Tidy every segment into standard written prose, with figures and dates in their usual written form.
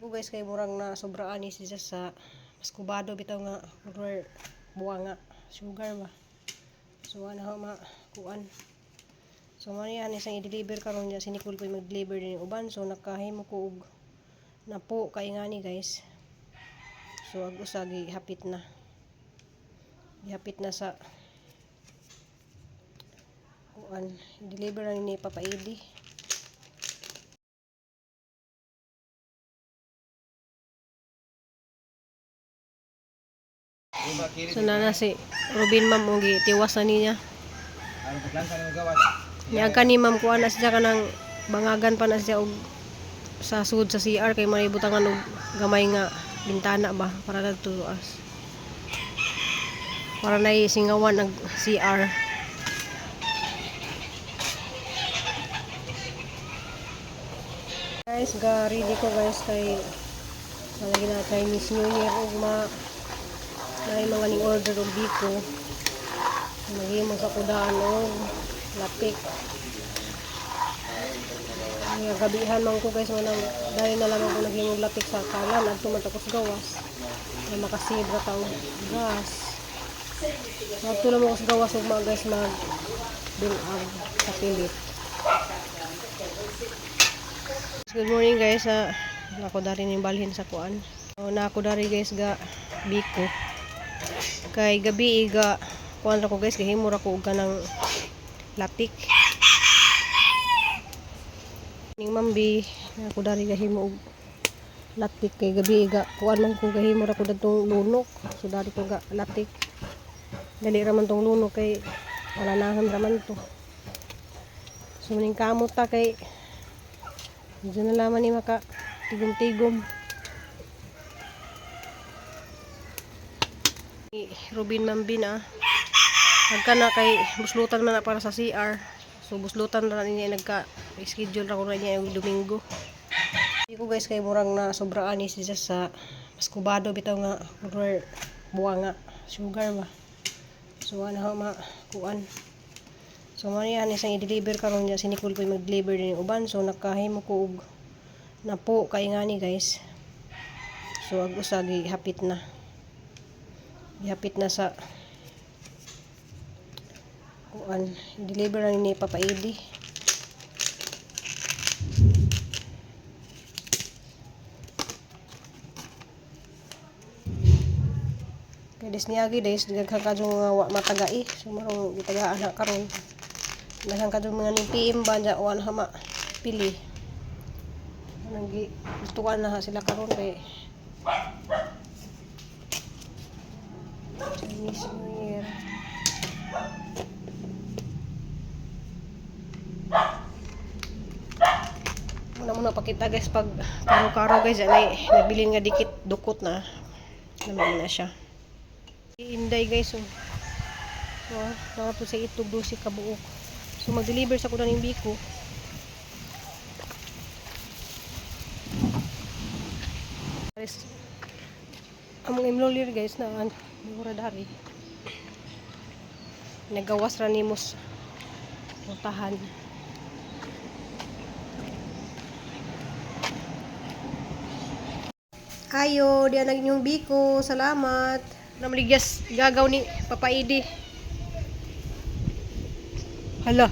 Ko guys, kay murang na sobraan ni siya sa maskubado bitaw nga or buwanga sugar ba. So ana ma kuan. So mo niya isang i-deliver karon niya si Nicole ko mag-deliver din uban. So nakahimo ko og napo kay ngani, guys. So ag usa gihapit na. Gihapit na sa kuan, deliver na ni Papa Edi. So nana si Robin, ma'am, og tiwas na niya. Niya ni ma'am, kuan na siya kanang bangagan pa na siya og sa sud sa CR kay may butangan og gamay nga bintana ba para dadto as para nay singawan ang CR. Guys, ga ready ko, guys, kay malagi na Chinese New Year ug ma na mga ning order og biko. Maghimo sa kudaan og lapik. Nga gabihan man ko, guys, manang dahil na lamang ko naghimog lapik sa kalan adto man tapos gawas na makasave ra ta og gas. Adto lang ko sa gawas ug mga, guys, mag binag sa pilit. Good morning, guys, sa nako dari ning balhin sa kuan. So, nako dari, guys, ga biko. Kay gabi iga kuan ra ko, guys, gahimo ra ko og kanang latik. Ning mambi nako dari gahimo og latik kay gabi iga kuan man ko, gahimo ra ko dadtong lunok. So dari ko ga latik. Dali ra man tong lunok kay alanahan ra man to. So ning kamot ta kay medyo na laman ni maka tigom-tigom. Ni Robin Mambin ah. Nagka na kay buslutan man na para sa CR. So buslutan ra niya, nagka schedule ra ko na niya yung Domingo. Di ko, guys, kay murang na sobraan ni siya sa maskubado bitaw nga or buwanga sugar ba. So ana ma kuan. So mo niya isang i-deliver karon niya si Nicole ko mag-deliver din uban. So nakahimo ko og napo kay ngani, guys. So ag usa gihapit na. Gihapit na sa kuan, deliver na ni Papa Edi. Kay des niagi des daghan kadtong nga wa matagai. So marong gitagaan na karon. Daghan kadtong mga ning PM ba dya wa na ma pili. Anong gi gustuan na sila karon kay Chinese New Year. Muna muna pakita, guys, pag karo-karo, guys, anay nabilin nga dikit dukot na. Naman na siya. Inday, guys, oh. Oh, naa po sa itlog 12 ka buok. So mag-deliver sa kuno ning biko. Guys, among imlolir, guys, na an mura dari. Nagawas ra nimos putahan. Ayo, diyan ang inyong biko. Salamat. Namaligyas gagaw ni Papa Idi. Hala.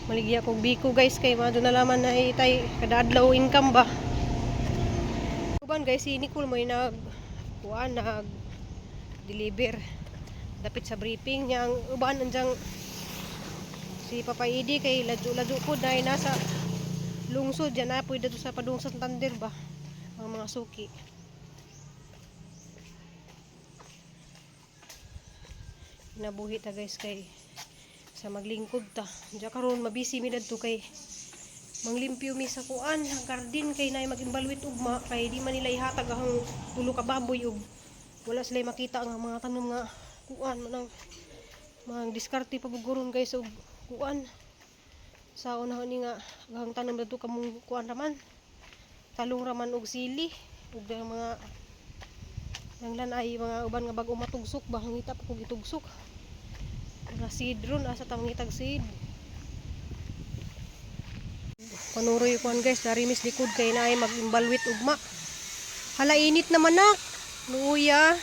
Maligya kog biko, guys, kay mga na laman na itay kada adlaw income ba. Uban, guys, si Nicole mo nag kuan, nag deliver dapit sa briefing niya. Ang uban anjang si Papa Idi kay ladyo-ladyo po dahil nasa lungsod yan na pwede sa padung sa Santander ba ang mga suki. Nabuhi ta, guys, kay sa maglingkod ta. Diya karon mabisi mi dadto kay manglimpyo mi sa kuan ang garden kay nay magimbalwit ugma kay di man nila ihatag ang tulo ka baboy ug wala sila makita ang mga tanom nga kuan manang mga diskarte pa buguron, guys, og kuan sa unahon ni nga ang tanom dadto kamong kuan raman, talong raman og sili ug ang mga nanglan ay mga uban nga bag-o matugsok ba, hangita pa kog itugsok. Mga seed ron, asa ta mangitag seed. Panuroy kuan, guys, dari mis likod kay naay mag-imbalwit ugma. Hala, init naman nak. Luya.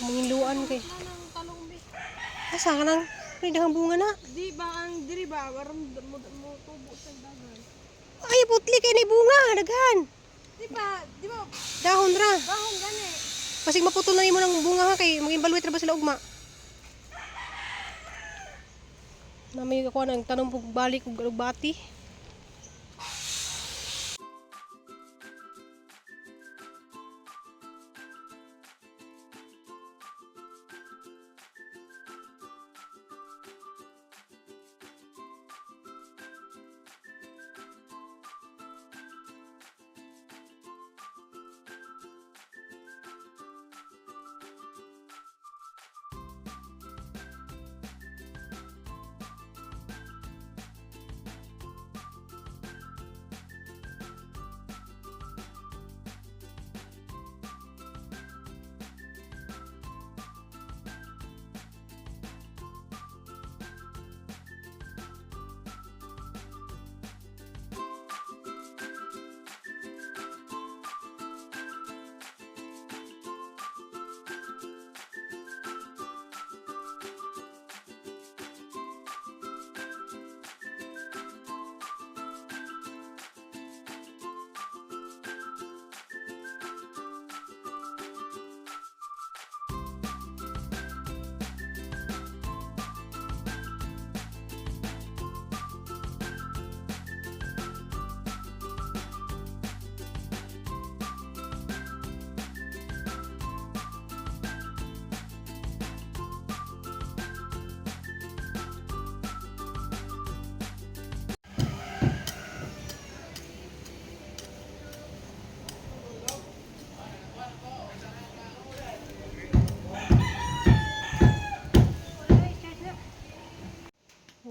Manginluan kay. Ng talong bi. Asa ka nang? Ay, daghang bunga na. Di ba ang diri ba waram mo tubo sa dagan. Ay, putli kay ni bunga, daghan. Di ba? Di ba Dahon ra. dahon gani? Pasig maputol na nimo ng bunga ha kay mag-imbalwit ra ba sila ugma. Na may kuan ang tanom pug balik ug bati.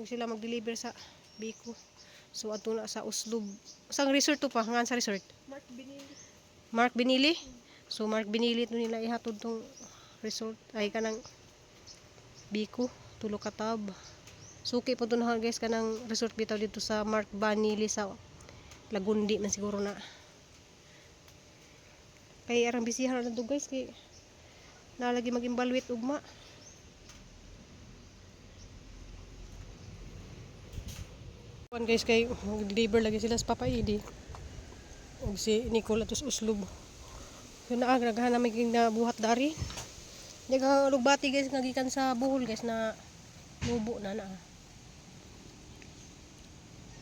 Huwag sila mag-deliver sa Biko. So ato na sa Oslob. Sang resort to pa? Ngan sa resort? Mark Binili. Mark Binili. So Mark Binili to nila ihatod tong resort ay kanang Biko, tulo ka tab. Suki po to na, guys, kanang resort bitaw dito sa Mark Banili sa Lagundi man siguro na. Kay arang bisihan na to, guys, kay nalagi magimbalwit ugma. Kuan, guys, kay deliver lagi sila sa Papa Idi ug si Nicole atos Uslob. So naa naghahan namin king nabuhat dari. Nagalugbati, guys, nga gikan sa Bohol, guys, na nubo na na.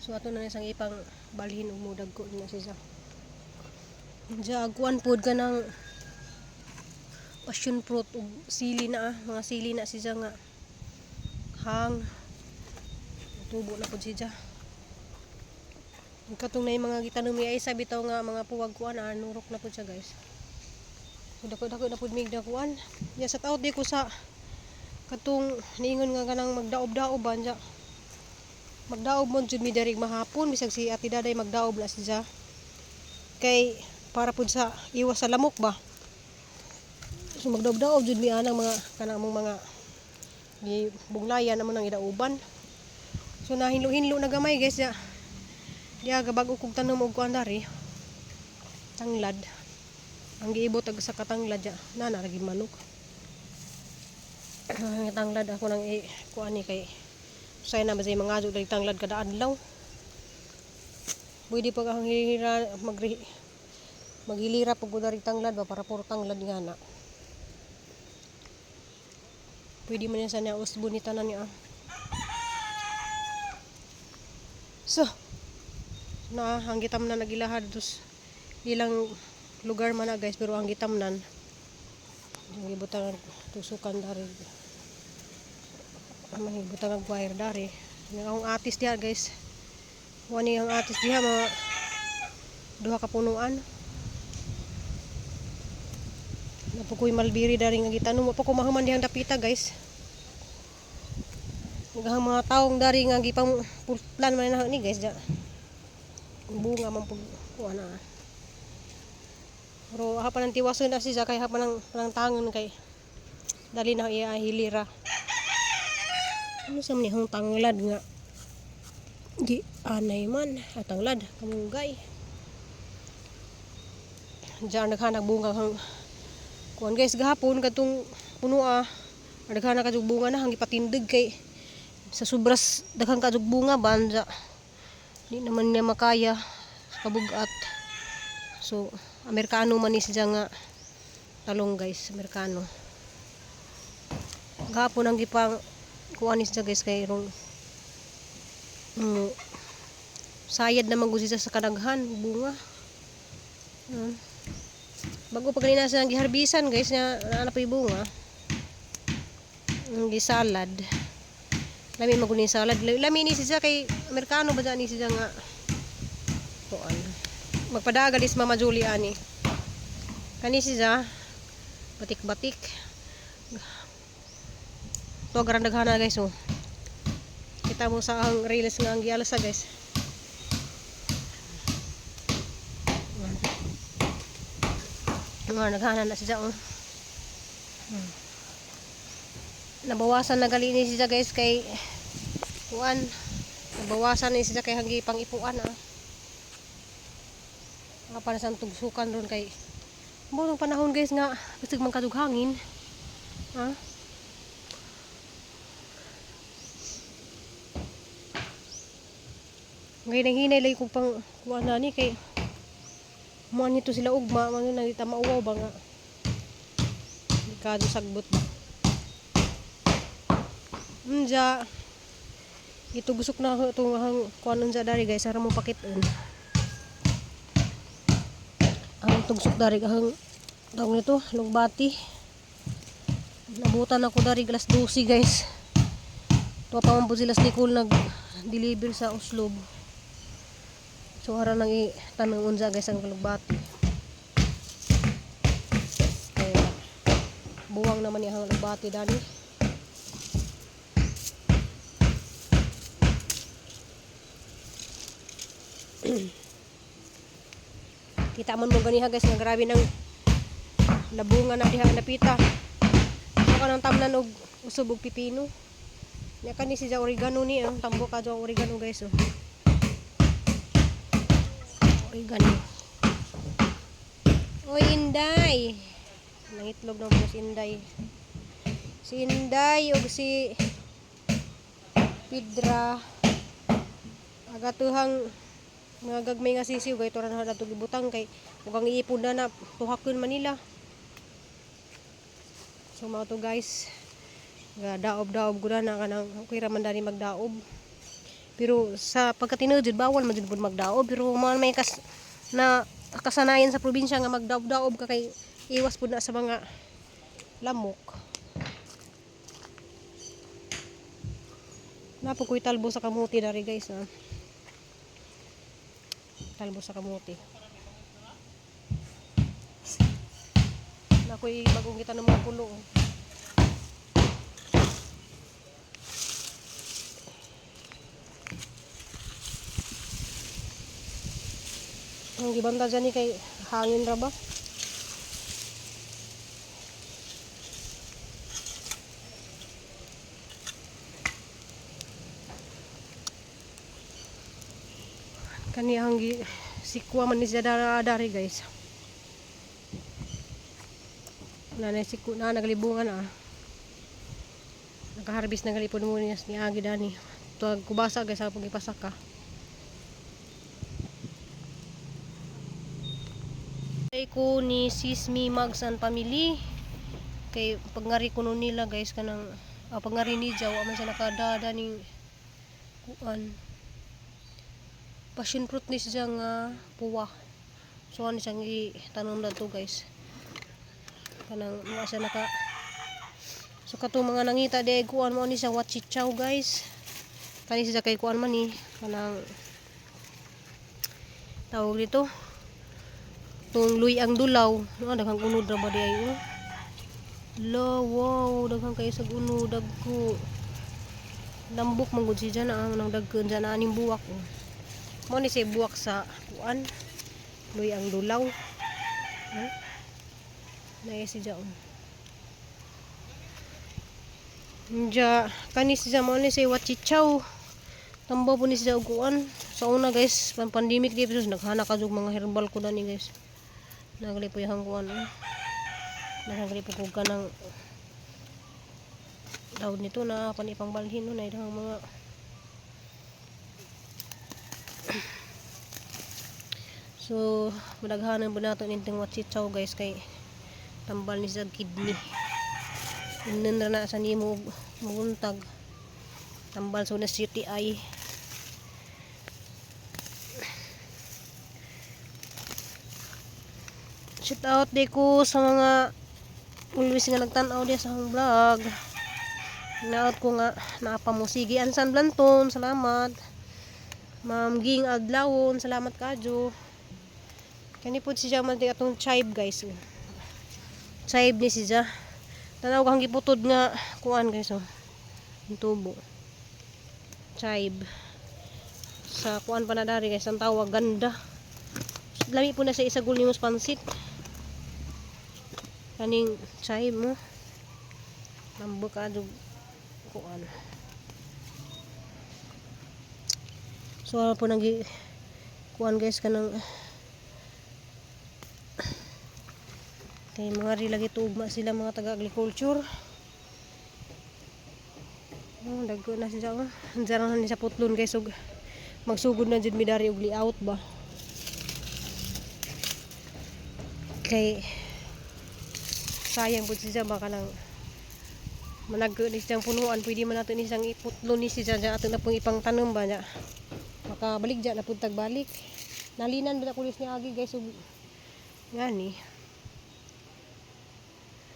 So ato na isang ipang balhin ug mudag ko na siya. Diya kuan pod ka ng passion fruit ug sili na ah, mga sili na siya nga hang tubo na pod siya. Ang katong na yung mga gitanom ni Aisa bitaw nga mga puwag kuan ah, nurok na pod siya, guys. So dako dako na pod mig kuan. Ya sa taot di ko sa katong niingon nga kanang magdaob-daob ba niya. Magdaob mo jud mi diri mahapon bisag si Ate Daday magdaob na siya. Kay para pud sa iwas sa lamok ba. So magdaob-daob jud mi anang mga kanang among mga gi buglayan namo nang idauban. So nahinlo-hinlo na gamay, guys, ya. Diya gabag-o kog tanom og kuan dari. Tanglad. Ang giibot ag sa katanglad ya. Na na lagi manok. Ang tanglad ako nang i kuan ni kay say na ba mga adyo dali tanglad kada adlaw. Pwede pag ang hira magri maghilira pag dari tanglad ba para puro tanglad nga na. Pwede man yan sa niya usbo ni tanan niya. So, na ang gitamnan nagilahad dus ilang lugar man na, guys, pero ang gitamnan yung gibutang tusukan dari may butang ang wire dari. Yung akong atis diha, guys, wani ang atis diha, mga duha ka punuan napukoy malbiri dari nga gitanom. Wa pa ko mahuman dihang dapita, guys. Naghang mga taong dari nga gipang putlan man na ni, guys, diya bunga man pug kuan na. Pero hapa ng tiwason na siya kay hapa ng tangon kay Dali na iya hilira. Ano sa man tanglad nga gi anay man at tanglad kamunggay. Diyan naghanag bunga hang kuan guys gahapon kadtong puno ah. Naghanag kadtong bunga na hang gipatindig kay sa sobras daghang kadtong bunga banja. Di naman niya makaya sa kabugat. So Amerikano man ni siya nga talong guys, Amerikano. Gahapon ang gipang kuan ni siya guys kay rong sayad naman gud siya sa kadaghan bunga. Bago pa ganina siya giharbisan guys nga naa na po'y bunga. Ang gisalad. Lami man gud ni salad. Lami ni siya kay Amerikano ba dyan ni siya nga kuan. Magpadagal is Mama Julie ani. Kani siya batik-batik. To garan daghana guys oh. Kita mo sa ang rails nga ang gialasa guys. Nga naghana na siya oh. Nabawasan na gali ni siya guys kay kuan. Nabawasan ni siya kay hanggi pang ipuan ah. Nga para sa tugsukan ron kay mo nung panahon guys nga gusto man kadug hangin. Ha? Ngayon ang hinay lagi kong pang kuan na ni kay mo nito sila ugma man na dita mauwaw ba nga. Delikado sagbot ba. Unja itugusok na ako itong hang kuan unja dari guys ara mo pakiton. Ang tugsok dari ang tawag nito lugbati. Nabutan ako dari alas 12 guys. Tuwa pa man po sila sa Nicole nag-deliver sa Oslob. So ara nang itanong unja guys ang lugbati. Kaya buwang naman niya ang lugbati dani. Kita man mo ganiha guys nga grabe nang labungan na diha napita. So kanang tamnan og usab og pipino. Nya kani siya oregano ni ang tambo ka ang oregano guys oh. Oregano. Oy Inday. Nangitlog na po si Inday. Si Inday ug si Pidra agatuhang mga gagmay nga sisiw kay tura na dato gibutang kay ug ang iipon na na tuhakon Manila. So mao to guys. Ga daob-daob gud na kanang okay ra man dani magdaob. Pero sa pagkatinuod jud bawal man jud pud magdaob pero man may kas na kasanayan sa probinsya nga magdaob-daob ka kay iwas pud na sa mga lamok. Napo ko'y talbo sa kamuti dari guys ah. Talbo sa kamuti. Nakoy bagong kita ng mga pulo. Oh. Ang gibanda dyan ni kay hangin ra ba? Kani ang sikwa man ni siya dari guys. Nanay siku na naglibungan ah. Nakaharbis na galipon mo niya ni Agi dani. Tuwag kubasa guys sa pagipasaka. Ay ko ni Sismi Mags and Family. Kay pagngari ko nun nila guys kanang pagngari ni Jaw man siya nakadada ning kuan. Passion fruit ni siya nga puwa. So ano siyang itanom na to guys. Kanang mga siya naka. So katong mga nangita de kuan mo ni siya wachichaw guys. Kani siya kay kuan man ni kanang tawag dito. Tung luy ang dulaw. Ah, daghang unod ra ba di ay oh. Lo, wow, daghang kayo sa unod dagko. Lambok man gud siya na ang nang dagkon dyan na aning buwak oh. Mo ni siya buwak sa kuan. Luy ang dulaw. Huh? Naya si Jaon. Nja, kani siya mo ni say wachichaw. Tambaw po ni siya og kuan. Sa una guys, pan pandemic di sus naghana ka jud mga herbal ko dani, guys. Nagali po yung kuan. Eh. Nagali po ko kanang tawag nito na pan ipang balhin no na idang mga. So, madaghanan po nato nintong wachichaw, guys, kay tambal ni sa kidney. Inan ra na sa nimo muguntag. Tambal so na CTI. Shout out di ko sa mga always nga nagtan-aw di sa akong vlog. Naot ko nga naapamusigi Ansan Blanton, salamat. Ma'am Ging Adlawon, salamat kadyo. Kani po siya man atong chive, guys. Chive ni siya. Tanaw kang giputod nga kuan, guys, oh. Ang tubo. Chive. Sa kuan pa na dari, guys, ang tawag ganda. Lami po na sa isagol nimo sa pansit. Kaning chive mo. Lambot ka kuan. So wala po nang kuan, guys, kanang kay mga ri lagi tuugma sila mga taga agriculture. Oh, dagko na siya, oh. Andiyan ni sa putlon, guys, ug magsugod na jud mi dari og layout ba. Kay sayang pud siya ba kanang managko ni siyang punuan, pwede man nato ni siyang iputlon ni siya dyan ato na pong ipang tanom ba niya. Makabalik dyan na pud balik. Nalinan ba na kulis ni agi, guys, ug ngani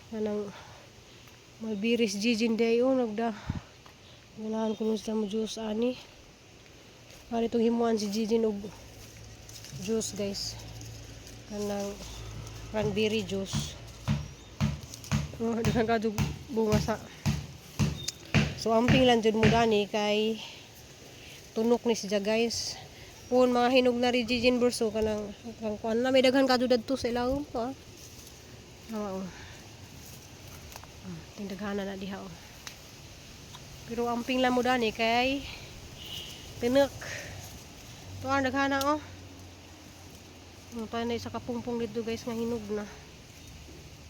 kanang malbiris jijin day, oh, nagda ganahan ko nun sila mo juice ani para itong himuan si Jijin og juice, guys, kanang cranberry juice. Oh, daghan ka bunga sa. So amping lang jud mo dani kay tunok ni siya, guys. Pun mga hinog na ri Jijin burso kanang kang kuan na may daghan ka dadto sa ilawom pa. Ah. Oh. Tindaghana na diha, oh. Pero amping lang mo dani kay tinik. To ang daghana, oh. Ang tayo na isa ka pungpong dito, guys, nga hinog na.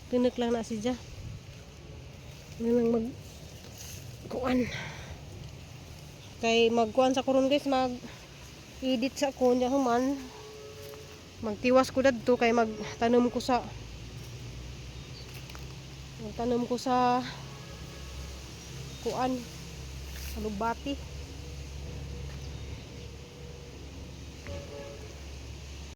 Tinik lang na siya. Ngayon mag kuan. Kay magkuan sa kuron, guys, mag edit sa ko niya human. Magtiwas ko dadto kay magtanom ko sa kuan, alugbati.